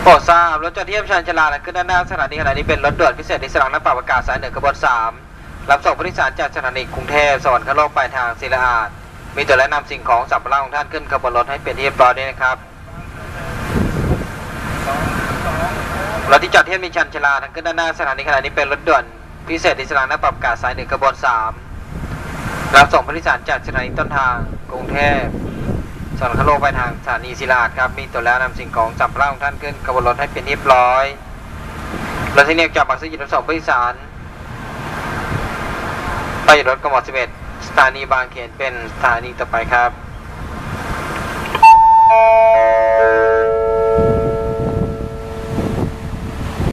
ໂປຣດຊາບ, ລົດຈອດຮຽມຊານຊາລາ ແລະ ຂຶ້ນດ້ານໜ້າສະຖານີ ຂະນະນີ້ເປັນລົດດ່ວນພິເສດ ທີ່ສະຖານໜ້າປາບອາກາດສາຍເໜືອ ຂະບວນສາມ ຮັບສົ່ງຜູ້ໂດຍສານຈາກສະຖານີກຸງເທບ ສະຫວັນຄະໂລກ ໄປທາງສີລະອາດ ມີຕົວແລະນຳສິ່ງຂອງສຳພາລະຂອງທ່ານຂຶ້ນຂະບວນລົດໃຫ້ເປັນທີ່ຮຽບຮ້ອຍດ້ວຍນະຄັບ. ລົດທີ່ຈອດຮຽມຢູ່ຊານຊາລາ ທາງຂຶ້ນດ້ານໜ້າສະຖານີ ຂະນະນີ້ເປັນລົດດ່ວນພິເສດ ທີ່ສະຖານໜ້າປາບອາກາດສາຍເໜືອ ຂະບວນສາມ ຮັບສົ່ງຜູ້ໂດຍສານຈາກສະຖານີຕົ້ນທາງກຸງເທບ ສະຫວັນຄະໂລກ ໄປທາງສະຖານີສີລະອາດຄັບ. ມີຕົວແລະນຳສິ່ງຂອງສຳພາລະຂອງທ່ານຂຶ້ນຂະບວນລົດໃຫ້ເປັນທີ່ຮຽບຮ້ອຍ. ລົດທີ່ນີ້ຈອກບາງຊື່ ຈະຮັບສົ່ງຜູ້ໂດຍສານໄປຢູ່ລົດກມ ສິບເອັດ ສະຖານີບາງເຂນ ເປັນສະຖານີຕໍ່ໄປຄັບ.